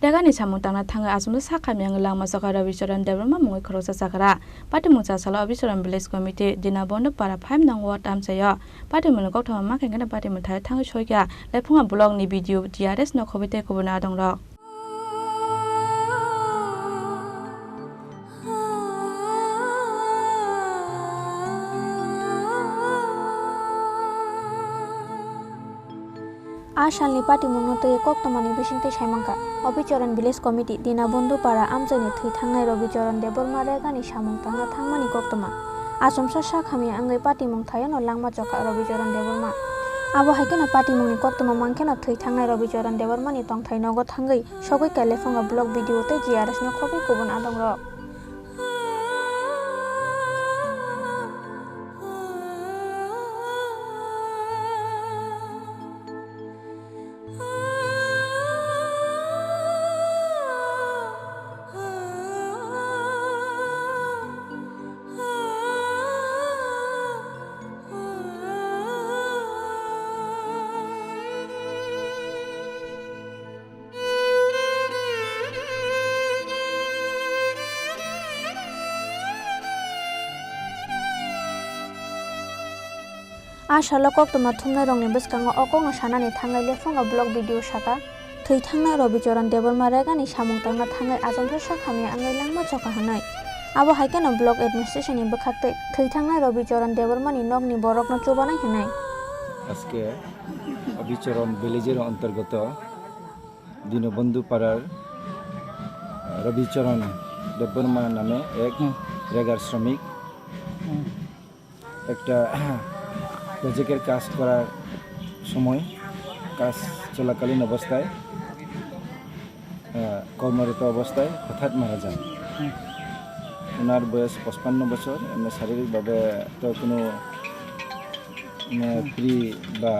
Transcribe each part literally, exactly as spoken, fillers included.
Regani samung tangna thangwi achomsa sak hamya wngwi langma chokha Rabicharan Debbarma mungwi khoroksa chagra. Patimung chasalo Rabicharan Village Committee, Dinabondhu Para five nong ward amchaio. Patimungni koktwma ma khe patimung thai thangwi soikha Laiphunga block ni B D O, T R S no khobwi tei kubun adongrok. A salni patimungno twiwi koktwmani bisingtwi saimangkha. Obichoron Village Committee, Dinabondhu Para amchaini thwi thangnai Robichoron Debbarma regani samung tangna thangmani koktwma. Achomsa sak hamya wngwi patimung thaiono langma chokha Robichoron Debbarma. Abo hai kheno patimungni koktwma mankheno thwi thangnai Robichoron Debbarmani tongthai nogo thangwi sogwi kha Laiphunga block B D O tei G R S no khobwi kubun adongrok. A salo koktwma thumnairokni bwskango o kokno sanani thangwi Laiphunga block B D O sakha, thwi thangnai Robichoron Debbarma regani samung tangna thangwi achomsa sak hamya wngwi langma chokha hwnwi. Abo hai kheno block administration ni bwkhaktwi thwi thangnai Robichoron Debbarmani nokni borokno chubanai hwnwi. আজকে অবিচরণ ভিলেজের অন্তর্গত দীনবন্ধু পাড়ার, আহ, রবিচরণ দেববর্মা নামে এক হুম। রেগার শ্রমিক হুম। একটা প্রজেক্টের কাজ করার সময়, কাজ চলাকালীন অবস্থায়, আহ, কর্মরত অবস্থায় হঠাৎ মারা যান। হুম। ওনার বয়স পঁচপান্ন বছর। এমনি শারীরিকভাবে তো কোনো, মানে, হুম। ফ্রি বা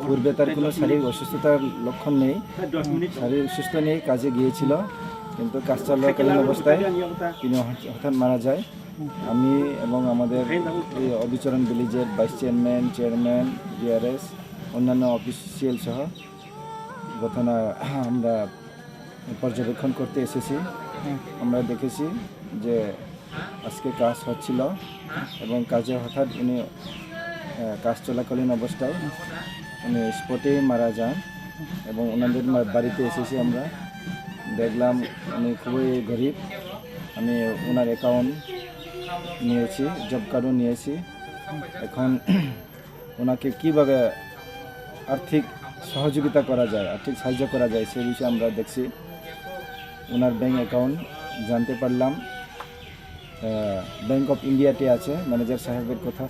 পূর্বে তার কোনো শারীরিক অসুস্থতার লক্ষণ নেই। হুম। শারীরিক সুস্থ নেই, কাজে গিয়েছিল, কিন্তু কাজ চলাকালীন অবস্থায় তিনি হঠাৎ মারা যায়। আমি এবং আমাদের এই অবিচরণ ভিলেজের ভাইস চেয়ারম্যান, চেয়ারম্যান, ডিআরএস, অন্যান্য অফিসিয়াল সহ ঘটনা আমরা পর্যবেক্ষণ করতে এসেছি। হুম। আমরা দেখেছি যে আজকে কাজ হচ্ছিল এবং কাজে হঠাৎ উনি, আহ, কাজ চলাকালীন অবস্থায় উনি স্পটেই মারা যান এবং ওনাদের মা-, বাড়িতে এসেছি আমরা। দেখলাম উনি খুবই গরিব। আমি ওনার অ্যাকাউন্ট নিয়েছি, জব কার্ডও নিয়েছি। এখন ওনাকে কিভাবে আর্থিক সহযোগিতা করা যায়, আর্থিক সাহায্য করা যায়, সে বিষয়ে আমরা দেখছি। ওনার ব্যাংক অ্যাকাউন্ট জানতে পারলাম, আহ, ব্যাংক অফ ইন্ডিয়াতে আছে, ম্যানেজার সাহেবের কথা,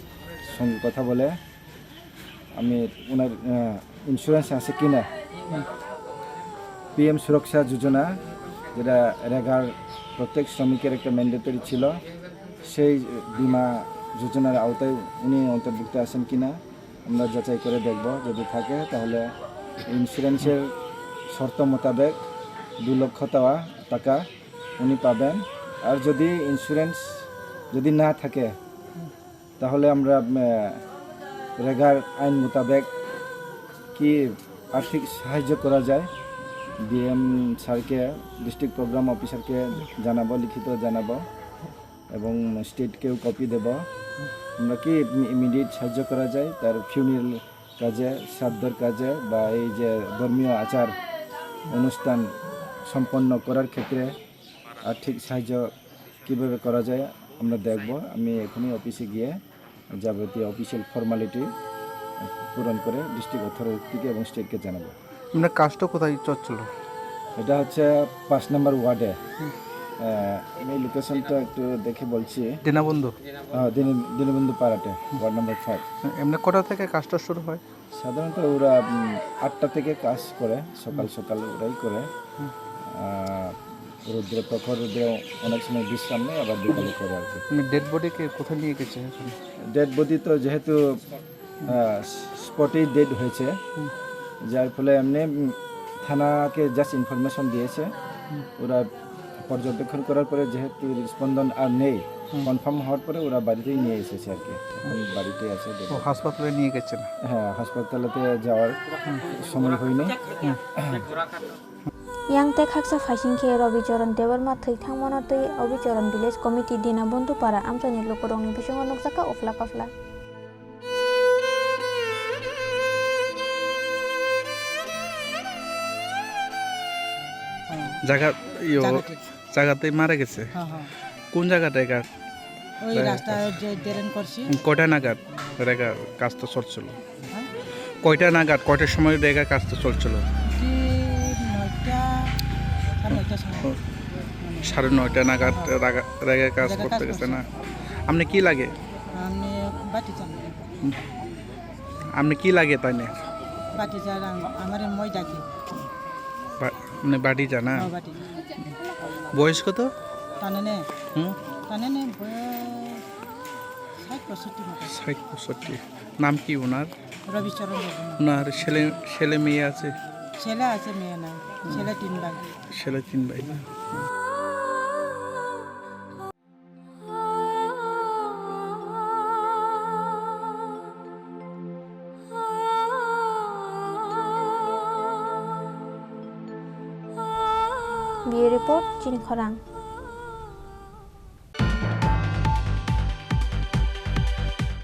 সঙ্গে কথা বলে আমি ওনার, আহ, ইন্স্যুরেন্স আছে কিনা, পিএম সুরক্ষা যোজনা, যেটা রেগার প্রত্যেক শ্রমিকের একটা ম্যান্ডেটরি ছিল, সেই বীমা যোজনার আওতায় উনি অন্তর্ভুক্ত আছেন কিনা আমরা যাচাই করে দেখব। যদি থাকে, তাহলে ইন্স্যুরেন্সের শর্ত মোতাবেক দু লক্ষ টাকা, টাকা উনি পাবেন। আর যদি ইন্স্যুরেন্স যদি না থাকে, তাহলে আমরা, আহ, রেগার আইন মোতাবেক কি আর্থিক সাহায্য করা যায়, ডিএম স্যারকে, ডিস্ট্রিক্ট প্রোগ্রাম অফিসারকে জানাবো, লিখিত জানাবো এবং স্টেটকেও কপি দেব। আমরা কি ইমিডিয়েট সাহায্য করা যায়, তার ফিউনারাল কাজে, শ্রাদ্ধর কাজে বা এই যে ধর্মীয় আচার অনুষ্ঠান সম্পন্ন করার ক্ষেত্রে আর্থিক সাহায্য কিভাবে করা যায় আমরা দেখব। আমি এখনই অফিসে গিয়ে যাবতীয় অফিসিয়াল ফর্মালিটি পূরণ করে ডিস্ট্রিক্ট অথরিটিকে এবং স্টেটকে জানাবো। মানে কাজটা কোথায় চলছিল? এটা হচ্ছে পাঁচ নম্বর ওয়ার্ডে। হুম। আহ, আমি লোকেশনটা একটু দেখে বলছি। দীনবন্ধু? আহ, দীন-, দীনবন্ধু পাড়াতে, ওয়ার্ড নম্বর ফাইভ। এমনি কটা থেকে কাজটা শুরু হয়? সাধারণত ওরা, উম, আটটা থেকে কাজ করে, সকাল হুম। সকাল ওরাই করে। হুম। আহ, রৌদ্র, প্রখর রৌদ্রে অনেক সময় বিশ্রাম নেয়, আবার বিকালে করে আর কি। মানে ডেড বডিকে কোথায় নিয়ে গেছে এখন? ডেড বডি তো যেহেতু, আহ, স্পটেই ডেড হয়েছে, হুম। যার ফলে এমনি, উম, থানাকে জাস্ট ইনফরমেশন দিয়েছে। হুম। ওরা পর্যবেক্ষণ করার পরে যেহেতু স্পন্দন আর নেই, হুম। কনফার্ম হওয়ার পরে ওরা বাড়িতেই নিয়ে এসেছে আর কি। এখন বাড়িতেই আছে ডেড ও, বডি। হাসপাতালে নিয়ে গেছেন? হ্যাঁ, হাসপাতালেতে যাওয়ার হুম। সময় হয়নি। হুম। Yang tei khaksa phaising khe Robi Choron Debbarma thwi thangmano twi Obi Choron Village Committee Dinabondhu Para amchaini lukurokni bisingo nukjakha uphla kaphla. Jaga yo, jaga twi mara gese. Ha, ha. কোন জায়গায় রেগা? ওই রেগা রাস্তা কাজ। যে ড্রেন করছি। কয়টা নাগাদ রেগা কাজটা চলছিল? হ্যাঁ? কয়টা নাগাদ, কয়টার সময় রেগা কাজটা চলছিল? কি নয়টা, সাড়ে নয়টার সময়। ও, সাড়ে নয়টা নাগাদ হ্যাঁ। রাগা-, রেগা কাজ রেগা করতে কাজ গেছে করছে। না? আপনি কি লাগে? আমি বাটি চান। হুম। আপনি কি লাগে তাই না? বাটি চান, আম-, আমার মই ডাকি। বা-, মানে বাটি জানা? হ্যাঁ, বাটি। বয়স কত? তানে নে? হুম? তানে নে বয়স ষাট পঁয়ষট্টি মতো। ষাট পঁয়ষট্টি। নাম কি ওনার? রবিচরণ দেববর্মা। ওনার ছেলে, ছেলে মেয়ে আছে? ছেলে আছে, মেয়ে নাই। হুম। ছেলে তিন ভাই। ছেলে তিন ভাই। Bureau Report, Chini Khorang.